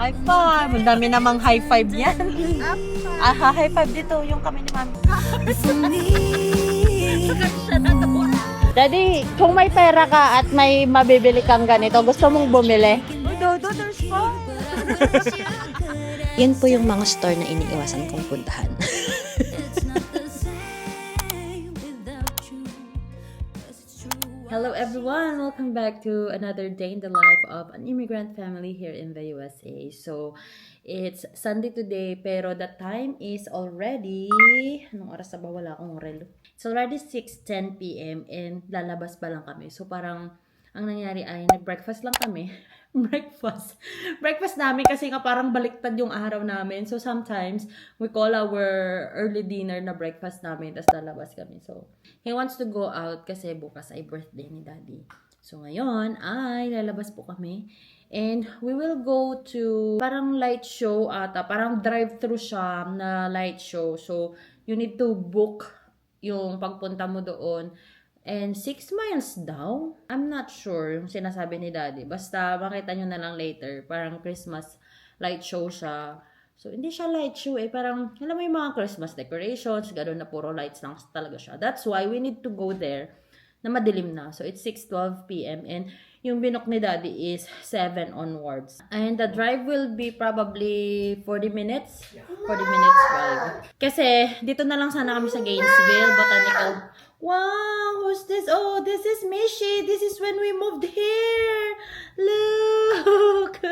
High five! Ang dami namang high five yan. High five dito, yung kami ni Mami. Daddy, kung may pera ka at may mabibili kang ganito, gusto mong bumili? Oh, Dodo, there's fun! Yan po yung mga store na iniiwasan kong puntahan. Hello everyone! Welcome back to another day in the life of an immigrant family here in the USA. So, it's Sunday today, pero the time is already... Anong oras na ba? Wala akong relo. It's already 6:10 p.m. and lalabas pa lang kami. So, parang ang nangyari ay nag-breakfast lang kami. Breakfast namin kasi nga parang baliktad yung araw namin. So, sometimes we call our early dinner na breakfast namin tapos lalabas kami. So, he wants to go out kasi bukas ay birthday ni Daddy. So, ngayon ay lalabas po kami. And we will go to parang light show ata. Parang drive-thru siya na light show. So, you need to book yung pagpunta mo doon. And 6 miles daw? I'm not sure yung sinasabi ni Daddy. Basta makita nyo na lang later. Parang Christmas light show siya. So, hindi siya light show eh. Parang, alam mo yung mga Christmas decorations, gano'n na puro lights lang talaga siya. That's why we need to go there na madilim na. So, it's 6:12 p.m. And yung binok ni Daddy is 7 onwards. And the drive will be probably 40 minutes. 40 minutes drive. Kasi, dito na lang sana kami sa Gainesville Botanical. Wow! Who's this? Oh, this is Mishi. This is when we moved here. Look!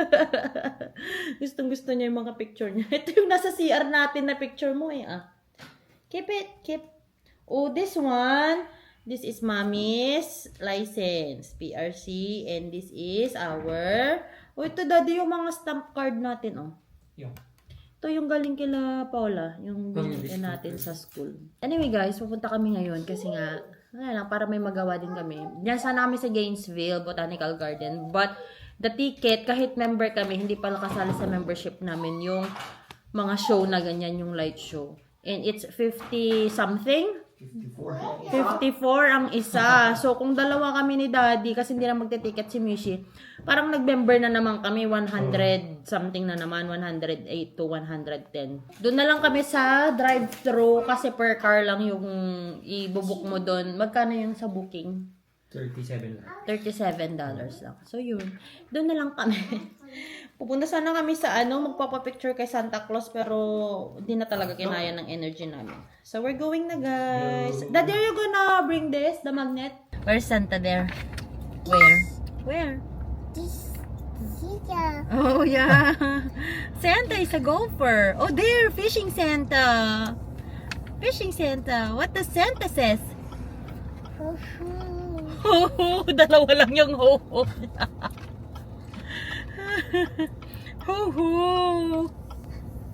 Gustong-gusto niya yung mga picture niya. Ito yung nasa CR natin na picture mo eh. Keep it. Keep. Oh, this one. This is Mommy's license. PRC. And this is our... Oh, ito Daddy yung mga stamp card natin, oh. Yeah. Ito yung galing kila Paula, yung binili natin sa school. Anyway guys, pupunta kami ngayon kasi nga, lang, para may magawa din kami. Diyan sana kami sa Gainesville Botanical Garden. But the ticket, kahit member kami, hindi pala kasali sa membership namin yung mga show na ganyan, yung light show. And it's 50 something? 54 ang isa. So, kung dalawa kami ni Daddy, kasi hindi na magte-ticket si Mishi, parang nag-member na naman kami, 100 something na naman, 108 to 110. Doon na lang kami sa drive-thru kasi per car lang yung i-book mo doon. Magkano yung sa booking? $37 lang. $37 lang. So, yun. Doon na lang kami. Pupunta sana kami sa magpapapicture kay Santa Claus pero hindi na talaga kinaya ng energy namin. So, we're going na, guys. Daddy, are you gonna bring this, the magnet? Where's Santa there? Where? This. Oh, yeah. Santa is a golfer. Oh, there, fishing Santa. Fishing Santa. What does Santa says? Ho-ho. Dalawa lang yung ho-ho. Ho-ho.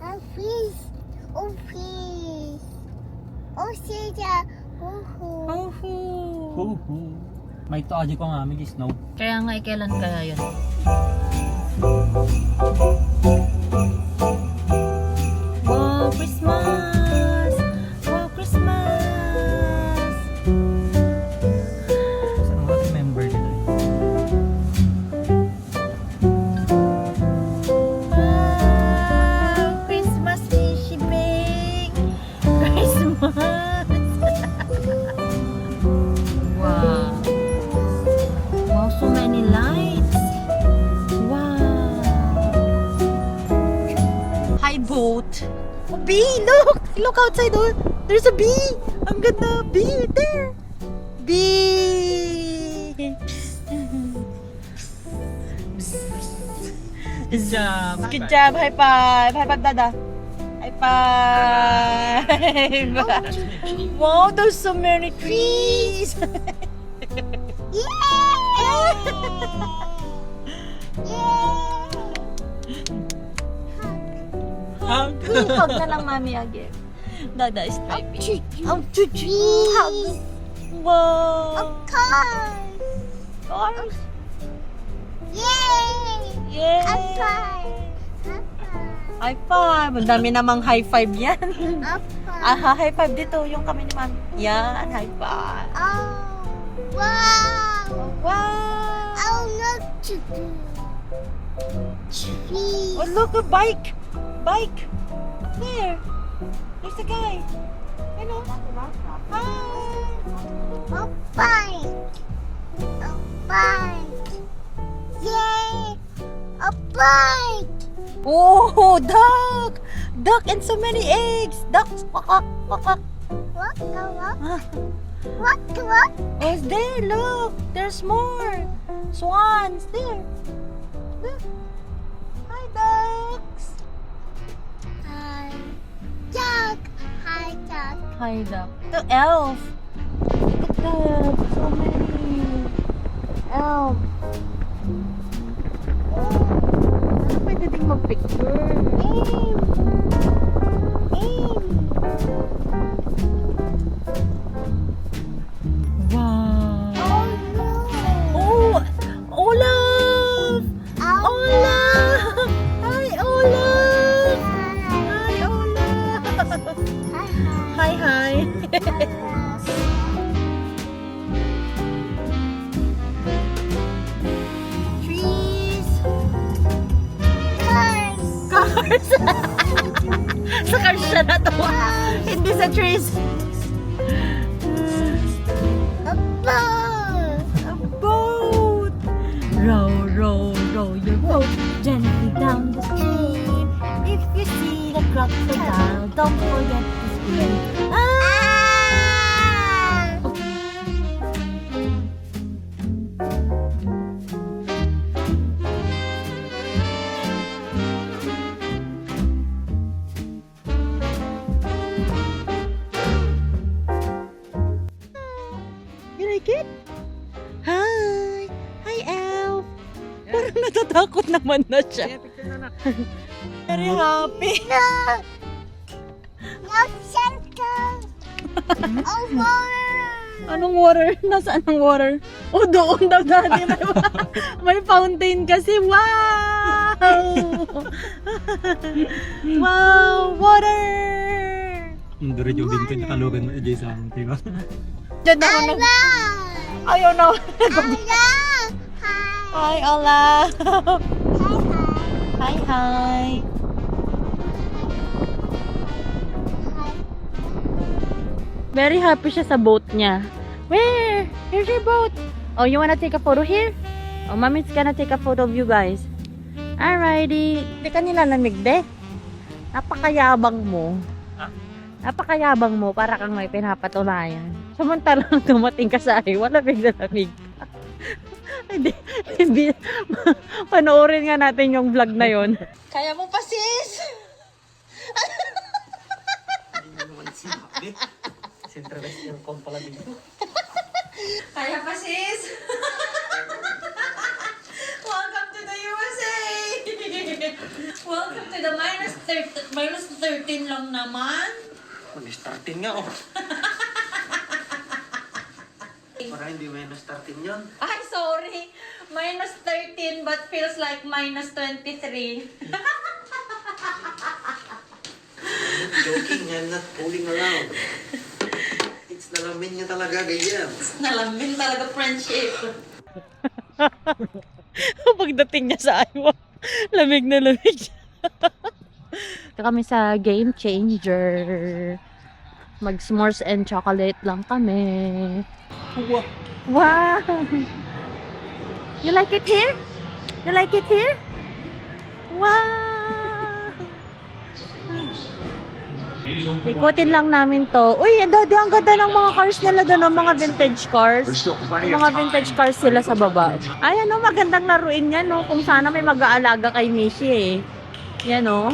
A fish. Oh, fish. Oh, Santa. Oh, Ho-ho. May to aja ko nga, may snow. Kaya nga, kailan kaya yun? Wow, Christmas! Wow, Christmas! Saan mga member nila? Wow! Christmas fishing! Christmas! Wow! Wow, so many lights! Wow! Hi, boat! Oh, bee! Look! Look outside! Oh! There's a bee! Ang ganda! Bee! There! Bee! Good job! Good job! High five! High five, Dada! High five! Wow, there's so many trees! Hug na lang, Mami, again. Dada is typing. Oh, chuchi! Hug! Wow! Cars! Yay! High five! Ang dami namang high five yan. High five dito, yung kami ni Mami. Yan, high five. Wow! Wow! Oh, look! trees. Oh, look, a bike! Bike! There! There's a guy! Hello! Hi! A bike. A bike. Yay! A bike. Oh, duck! Duck and so many eggs! Ducks! Quack, quack, quack. What? What? Ah, What? What? oh, it's there! Look! There's more! Swans! There! Look! Hi, ducks! Hi. Duck. Hi, duck. Hi, duck. The elf! Look at that! So many! Elf! Ano pwede ding mag-picture? Aim. Aim. Wow! Oh no. Oh! Olaf! Oh, Olaf! Hi, Olaf! Hi. Hi, Olaf! Hi. Hi, hi! Trees. Cars. Cars! Sa cars siya natuwa. Hindi sa trees. A boat. A boat! Row, row, row your boat gently down the stream. If you see the crocodile, don't forget to scream. Ah! You like it? Hi! Hi, Elf! Parang natatakot naman na siya. Very happy. No. No shelter. Oh, water. Anong water? Nasaan ang water? Oh, doon daw dati. May fountain kasi. Wow! Wow! Water! Duro yung din ko nakalugan mo Jay sa amin, diba? Diyan ako nag... Ayaw na. Hi, Ola! Hi, hi! Very happy siya sa boat niya. Where? Here's your boat. Oh, you wanna take a photo here? Oh, mommy's gonna take a photo of you guys. Alrighty. Hindi ka nilalamig, de. Napakayabang mo. Napakayabang mo para kang may pinapatunayan. Samantalang dumating ka sa akin, wala bigla lamig. Hindi. Panoorin nga natin yung vlog na yon. Kaya mo pa, sis! Hindi naman sinabi. Centralized aircon pala dito. Kaya pa, sis! Welcome to the USA! Welcome to the minus 13 lang naman. Starting nga, oh. Para hindi minus 13 yun. Ay, sorry. Minus 13 but feels like minus 23. Joking, I'm not fooling around. It's nalamin niya talaga, ganyan. Nalamin talaga friendship. Pagdating niya sa ayaw, lamig na lamig siya. Ito kami sa Game Changer. Mag-s'mores and chocolate lang kami. Wow! You like it here? You like it here? Wow! Ikutin lang namin to. Uy, daddy, ang ganda ng mga cars nila doon, ng mga vintage cars. Mga vintage cars sila sa baba. Ay, ano, magandang laruin yan, no? Kung sana may mag-aalaga kay Mishi, eh. Yan, no?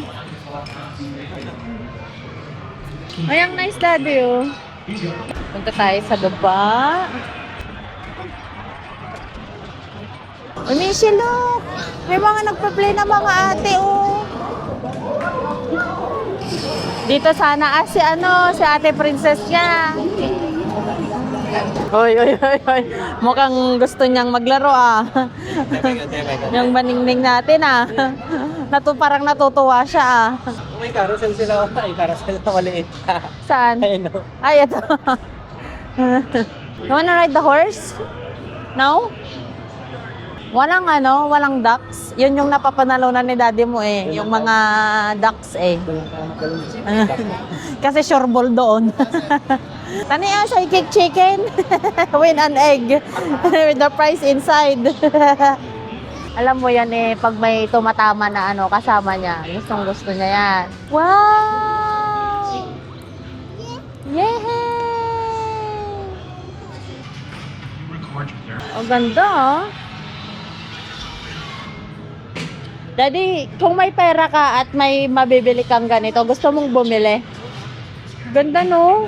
Ay, ang nice, daddy, oh. Punta tayo sa baba. Uy, Mishi, look! May mga nagpa-play na mga ate, oh. Dito sana si ate princess niya. Hoy. Mukhang gusto niyang maglaro, ah. Yung maningning natin, ah. Parang natutuwa siya, ah. May carousel sila, ay carousel na maliit. Saan? Ayun, no. Ay, ito. You wanna ride the horse? No? walang ducks. Yun yung napapanalunan ni daddy mo eh. Yung mga ducks eh. Kasi sureball doon. Taniya siya cake chicken with an egg with the price inside. Alam mo yan eh, pag may tumatama na kasama niya, gustong gusto niya yan. Wow! Yay! Ang ganda ah. Daddy, kung may pera ka at may mabibili kang ganito, gusto mong bumili? Ganda no?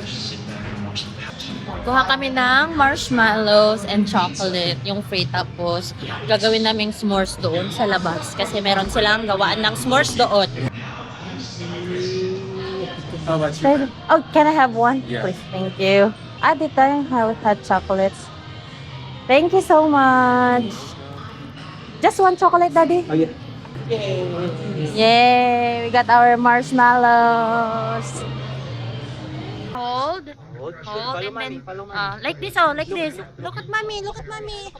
Kuha kami ng marshmallows and chocolate, yung free, tapos gagawin naming s'mores doon sa labas kasi meron silang gawaan ng s'mores doon. Oh, can I have one? Yeah. Please, thank you. Dito yung hot chocolates. Thank you so much. Just one chocolate, Daddy? Oh, yeah. Yay! We got our marshmallows. Hold, and then like this, like this. Look at mommy, look at mommy.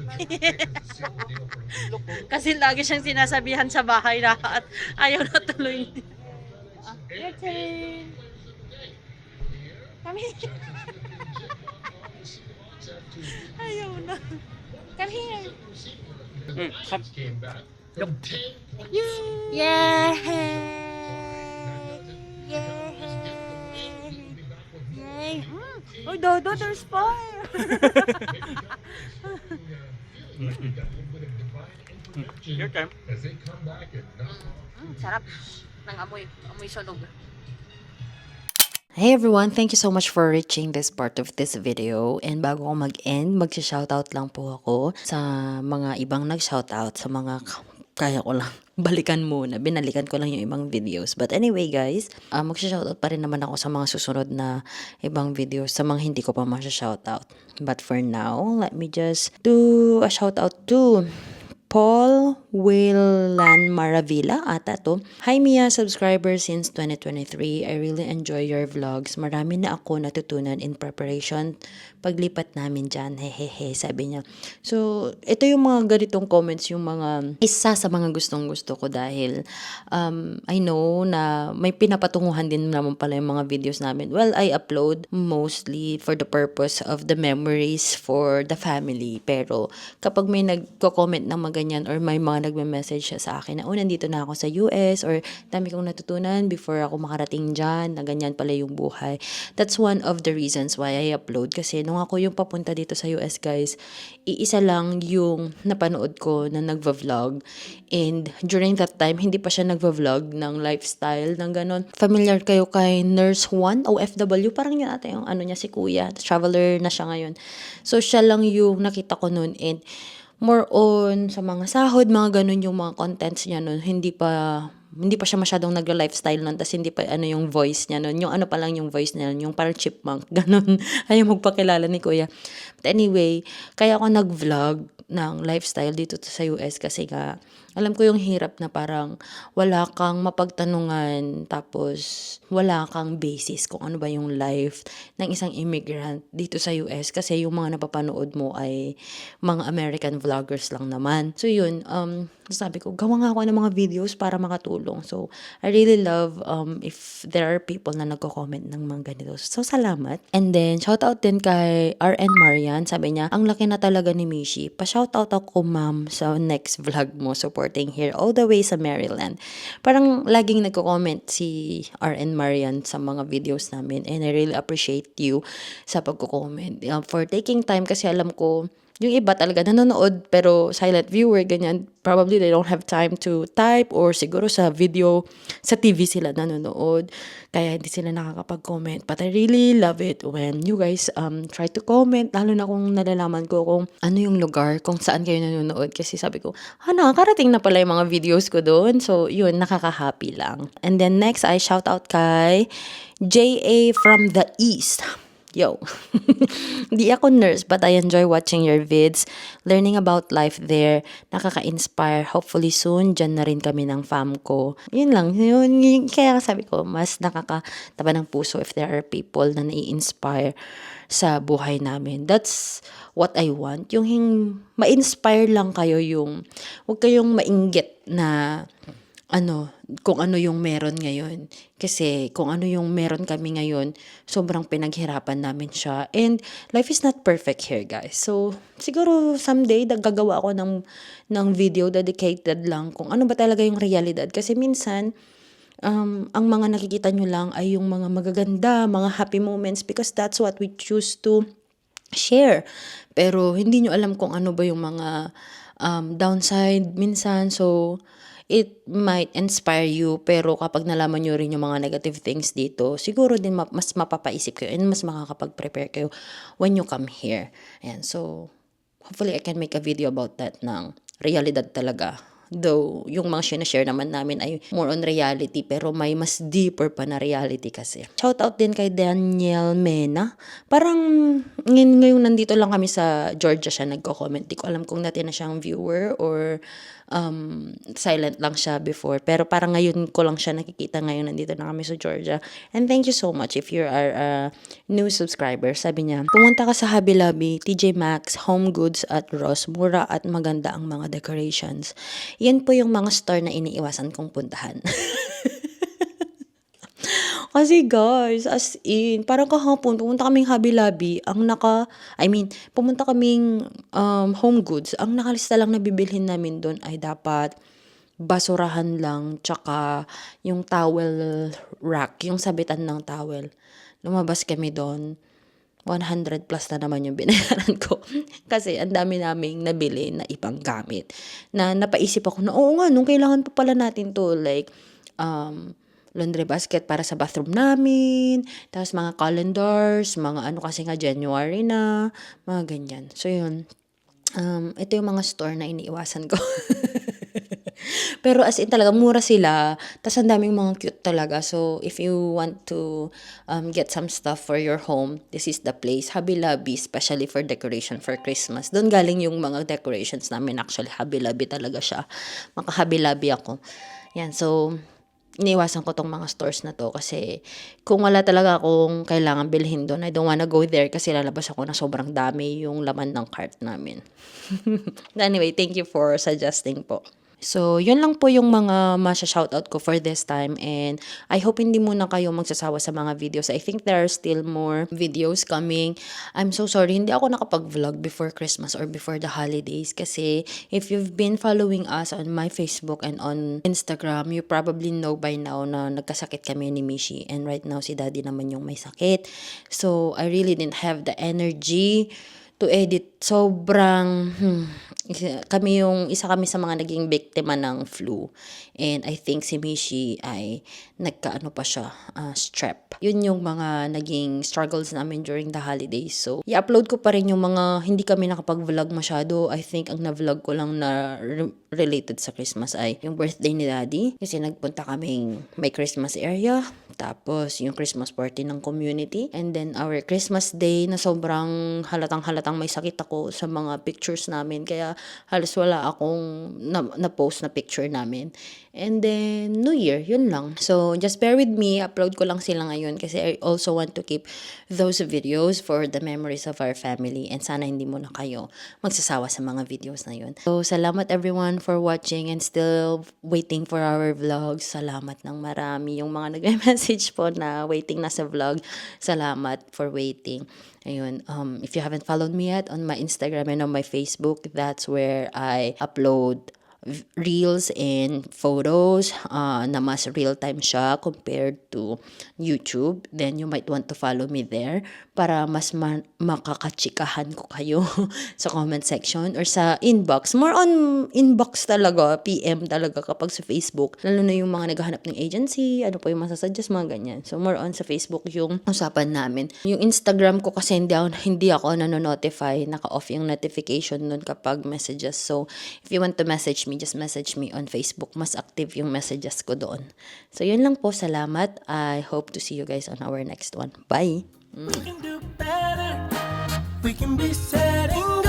Kasi lagi siyang sinasabihan sa bahay na at ayaw na tuloy. Your turn. Come here. Ayaw na. Come here. Yay! Yay! Oh, Dodo, there's fire! Your turn. Sarap ng amoy sunog. Hey everyone, thank you so much for reaching this part of this video. And bago ko mag-end, mag-shoutout lang po ako sa mga ibang nag-shoutout, sa mga kaya ko lang balikan muna. Binalikan ko lang yung ibang videos. But anyway guys, mag-shoutout pa rin naman ako sa mga susunod na ibang videos, sa mga hindi ko pa ma-shoutout. But for now, let me just do a shoutout to Paul Willan Maravilla ata to. Hi Mia, subscriber since 2023. I really enjoy your vlogs. Marami na ako natutunan in preparation paglipat namin dyan. Hehehe, sabi niya. So, ito yung mga ganitong comments, yung mga isa sa mga gustong gusto ko dahil I know na may pinapatunguhan din naman pala yung mga videos namin. Well, I upload mostly for the purpose of the memories for the family. Pero kapag may nagko-comment ng mga ganyan or may mga nagme-message siya sa akin na nandito na ako sa US or dami kong natutunan before ako makarating dyan, na ganyan pala yung buhay. That's one of the reasons why I upload kasi nung ako yung papunta dito sa US guys, iisa lang yung napanood ko na nagva-vlog and during that time, hindi pa siya nagva-vlog ng lifestyle, ng ganon. Familiar kayo kay Nurse Juan, OFW, parang yun ata yung niya si Kuya, traveler na siya ngayon. So siya lang yung nakita ko nun and more on sa mga sahod, mga ganun yung mga contents niya nun. Hindi pa siya masyadong nagla-lifestyle nun, tas hindi pa yung voice niya nun. Yung pa lang yung voice niya nun, yung parang chipmunk, ganun. Ayaw magpakilala ni Kuya. But anyway, kaya ako nag-vlog ng lifestyle dito sa US kasi nga, alam ko yung hirap na parang wala kang mapagtanungan tapos wala kang basis kung ano ba yung life ng isang immigrant dito sa US kasi yung mga napapanood mo ay mga American vloggers lang naman. So yun, sabi ko, gawa nga ako ng mga videos para makatulong. So, I really love if there are people na nagko-comment ng mga ganito. So, salamat. And then, shoutout din kay RN Marian. Sabi niya, ang laki na talaga ni Mishi. Pa-shoutout ako, ma'am, sa next vlog mo, supporting here all the way sa Maryland. Parang laging nagko-comment si RN Marian sa mga videos namin. And I really appreciate you sa pagko-comment. For taking time kasi alam ko, yung iba talaga nanonood pero silent viewer, ganyan. Probably they don't have time to type or siguro sa video, sa TV sila nanonood. Kaya hindi sila nakakapag-comment. But I really love it when you guys try to comment. Lalo na kung nalalaman ko kung ano yung lugar, kung saan kayo nanonood. Kasi sabi ko, nakakarating na pala yung mga videos ko doon. So yun, nakaka-happy lang. And then next, I shout out kay JA from the East. Yo. Di ako nurse, but I enjoy watching your vids, learning about life there, nakaka-inspire. Hopefully soon, dyan na rin kami ng fam ko. Yun lang, kaya sabi ko, mas nakakataba ng puso if there are people na nai-inspire sa buhay namin. That's what I want. Yung ma-inspire lang kayo, yung huwag kayong mainggit na kung ano yung meron ngayon. Kasi kung ano yung meron kami ngayon, sobrang pinaghirapan namin siya. And life is not perfect here, guys. So, siguro someday, gagawa ako ng video dedicated lang kung ano ba talaga yung realidad. Kasi minsan, ang mga nakikita nyo lang ay yung mga magaganda, mga happy moments because that's what we choose to share. Pero hindi nyo alam kung ano ba yung mga downside minsan. So, it might inspire you, pero kapag nalaman nyo rin yung mga negative things dito, siguro din mas mapapaisip kayo and mas makakapag-prepare kayo when you come here. Ayan, so, hopefully I can make a video about that ng realidad talaga. Though, yung mga sinashare naman namin ay more on reality, pero may mas deeper pa na reality kasi. Shoutout din kay Daniel Mena. Parang ngayon nandito lang kami sa Georgia siya nagko-comment. Di ko alam kung dati na siyang viewer or silent lang siya before. Pero parang ngayon ko lang siya nakikita ngayon nandito na kami sa Georgia. And thank you so much if you are a new subscriber. Sabi niya, pumunta ka sa Hobby Lobby, TJ Maxx, Home Goods at Ross. Mura at maganda ang mga decorations. Yan po yung mga store na iniiwasan kong puntahan. Kasi guys, as in, parang kahapon, pumunta kaming Hobby Lobby, pumunta kaming Home Goods, ang nakalista lang na bibilhin namin doon ay dapat basurahan lang, tsaka yung towel rack, yung sabitan ng towel. Lumabas kami doon, 100 plus na naman yung binayaran ko. Kasi ang dami naming nabili na ibang gamit. Na napaisip ako na, oo nga, nung kailangan pa pala natin to, like, laundry basket para sa bathroom namin, tapos mga calendars, mga kasi nga January na, mga ganyan. So yun, ito yung mga store na iniiwasan ko. Pero as in talaga, mura sila, tapos ang daming mga cute talaga. So if you want to get some stuff for your home, this is the place. Hobby Lobby, especially for decoration for Christmas. Doon galing yung mga decorations namin. Actually, Hobby Lobby talaga siya. Maka-Hobby Lobby ako. Yan, so iniwasan ko tong mga stores na to kasi kung wala talaga akong kailangan bilhin doon, I don't wanna go there kasi lalabas ako na sobrang dami yung laman ng cart namin. Anyway, thank you for suggesting po. So, yun lang po yung mga masya-shoutout ko for this time and I hope hindi muna kayo magsasawa sa mga videos. I think there are still more videos coming. I'm so sorry, hindi ako nakapag-vlog before Christmas or before the holidays kasi if you've been following us on my Facebook and on Instagram, you probably know by now na nagkasakit kami ni Mishi and right now si Daddy naman yung may sakit. So, I really didn't have the energy to edit. Sobrang isa kami sa mga naging biktima ng flu. And I think si Mishi ay strep. Yun yung mga naging struggles namin during the holidays. So, i-upload ko pa rin yung mga hindi kami nakapag-vlog masyado. I think ang na-vlog ko lang na related sa Christmas ay yung birthday ni Daddy. Kasi nagpunta kaming may Christmas area. Tapos, yung Christmas party ng community. And then, our Christmas day na sobrang halatang may sakit ako sa mga pictures namin. Kaya, halos wala akong na-post na picture namin. And then, New Year, yun lang. So, just bear with me. Upload ko lang sila ngayon kasi I also want to keep those videos for the memories of our family. And sana hindi mo na kayo magsasawa sa mga videos na yun. So, salamat everyone for watching and still waiting for our vlogs. Salamat ng marami. Yung mga nag-message po na waiting na sa vlog, salamat for waiting. Ayun, if you haven't followed me yet on my Instagram and on my Facebook, that's where I upload reels and photos na mas real-time siya compared to YouTube. Then, you might want to follow me there para mas makakachikahan ko kayo sa comment section or sa inbox. More on inbox talaga, PM talaga kapag sa Facebook. Lalo na yung mga naghahanap ng agency, ano po yung masasuggest, mga ganyan. So, more on sa Facebook yung usapan namin. Yung Instagram ko kasi hindi ako nanonotify, naka-off yung notification nun kapag messages. So, if you want to message me, just message me on Facebook. Mas active yung messages ko doon. So, yun lang po. Salamat. I hope to see you guys on our next one. Bye! We can do better. We can be setting